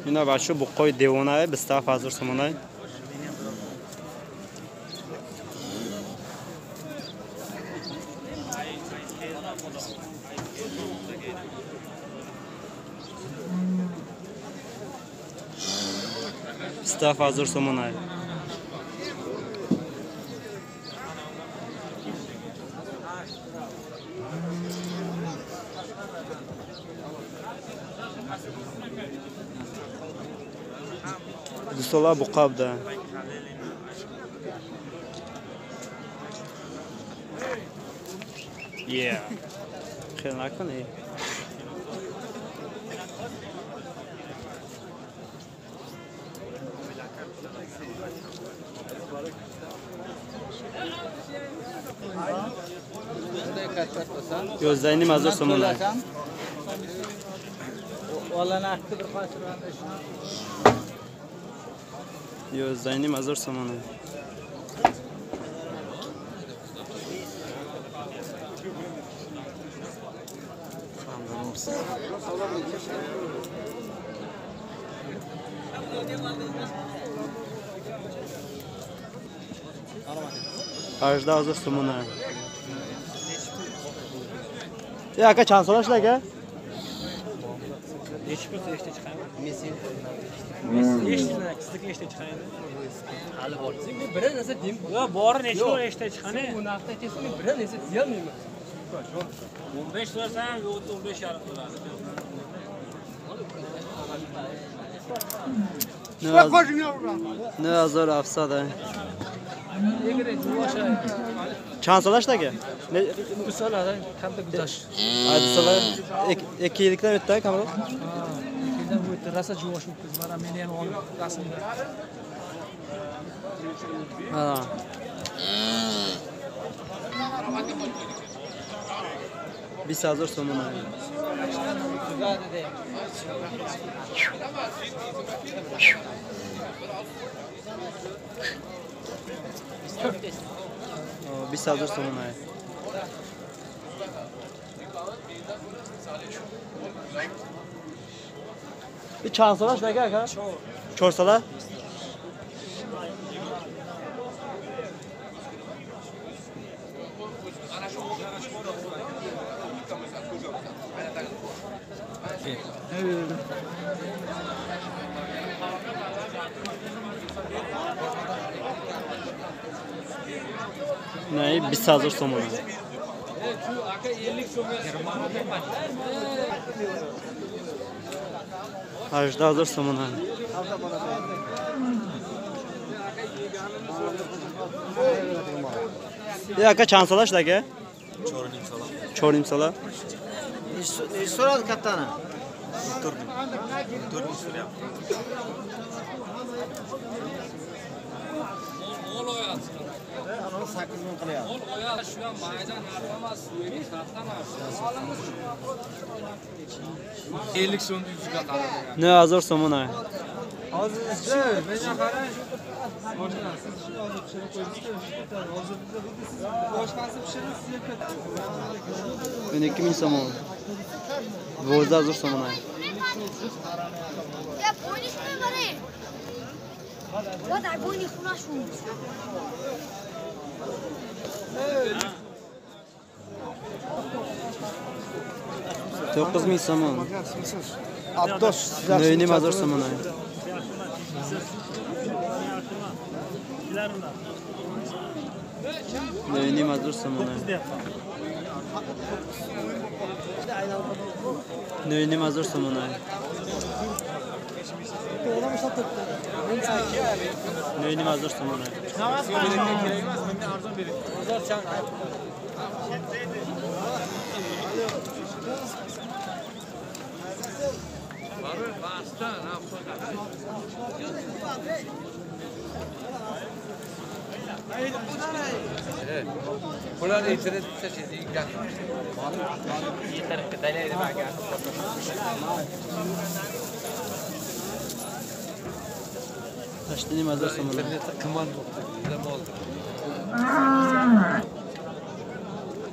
Ина бачо буққои девонае 27 000 сомонае. 27 000 сомонае. Дусола буққа буда. Yeah. Хел накунӣ. 11,5 000 сомонае. 11,5 000 сомонае. 18 000 сомонае. Ака чанд сола шуд ака? Nechi pul eshitib chiqaymi? Sizniki eshitib chiqaymi? Hali bor. Men biror narsa deyim. Yo'q, bori nechi pul eshitib chiqani? Bu narxda aytasiz, men biror narsa deyolmayman. 15 so'rasam, yo'q 15,5 bo'ladi. 9700. Чанд сола шуд ака? 2 sola kamda guzasht. 2 sola 2 yillikdan o'tdi kamroq. 2 yildan o'tdi. Rosa juvosh o'tdi. Mana meni ham olib rasmda. Ha. 20 000 сомон. 20 000 сомон. Чанд сола шуд ака? 4 сола? 9 20 000 сомон. 18 000 сомон. Ака чанд сола шуд ака? 4,5 сола. 4,5 сола. Nechi so'radi kattani? 4 ming. 4 ming so'rayapti. 8 ming qilyapti. 50 so'mni yuziga qaradi. 9000 so'm. Hozir menga qarang. Siz shuni hozir pishirib qo'ydingiz-ku, hozir bizda siz boshqasi pishirib siz yeb ketasiz. 12 ming so'm. 12000 so'm. Ya bo'ynishmi bari? Voda bo'yni xunashun. 9 ming so'm. Abdos 9,5 so'm. 9,5 so'm. 9,5 so'm. 9,5 so'm. Bular internet seçildiği 8,5 so'm.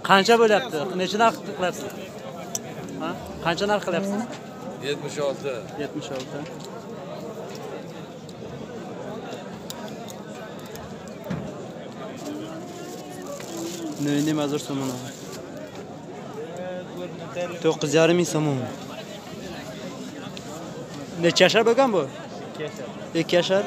Qancha bo'lyapti? Necha narx qilyapsiz? Ha? Qancha narx qilyapsiz? 76. 76. 9,5 هزار سومون. 9,5 ming so'm. Necha yashar bo'lgan bu? 2 yashar.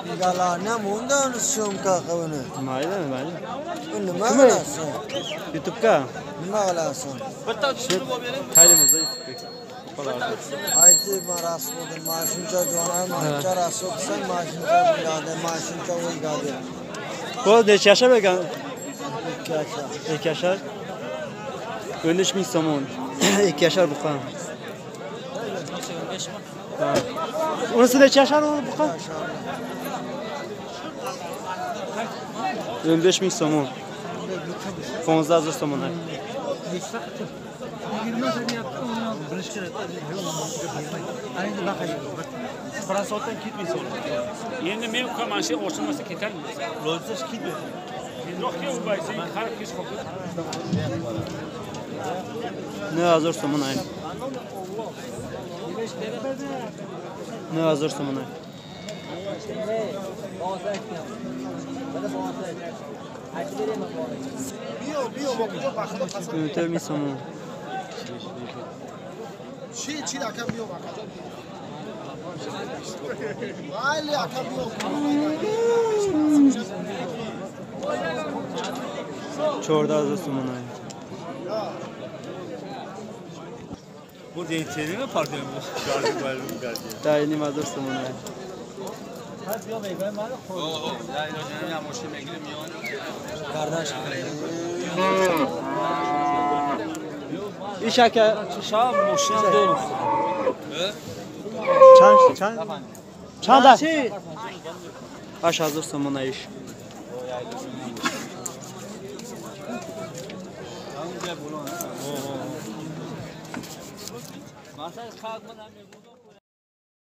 Digalarni ham undan syomka qilini. Mayli, mayli. Bu nima qilasan? YouTube'ga. Nima qilasan? Bitta tushirib olib bering. Taylimizda YouTube'ga. Aytib, men rasmim, mana shuncha jonim, mana rasm qilsam, mana shuncha bo'ladi, mana shuncha o'lgadi. Bu necha yashar bo'lgan? 2 yashar. 2 yashar. 13 ming so'm. 2 yashar buqa. Unisi necha yashar u buqa? 15 ming so'm. 15 هزار so'm. Endi men mana shu ochilmasa ketarmiz. Bo'lsa ketmaydi. Yo'q, u baysi har kech qoldi. 9 هزار so'm. 9 هزار so'm. 4 ming so'm. Çi akam yo'q akajon. Mayli akam yo'q. 14 هزار so'm. Bu deyitini mi pardon? 10,5 هزار so'm. İş aka چند چند 8 هزار so'm ish.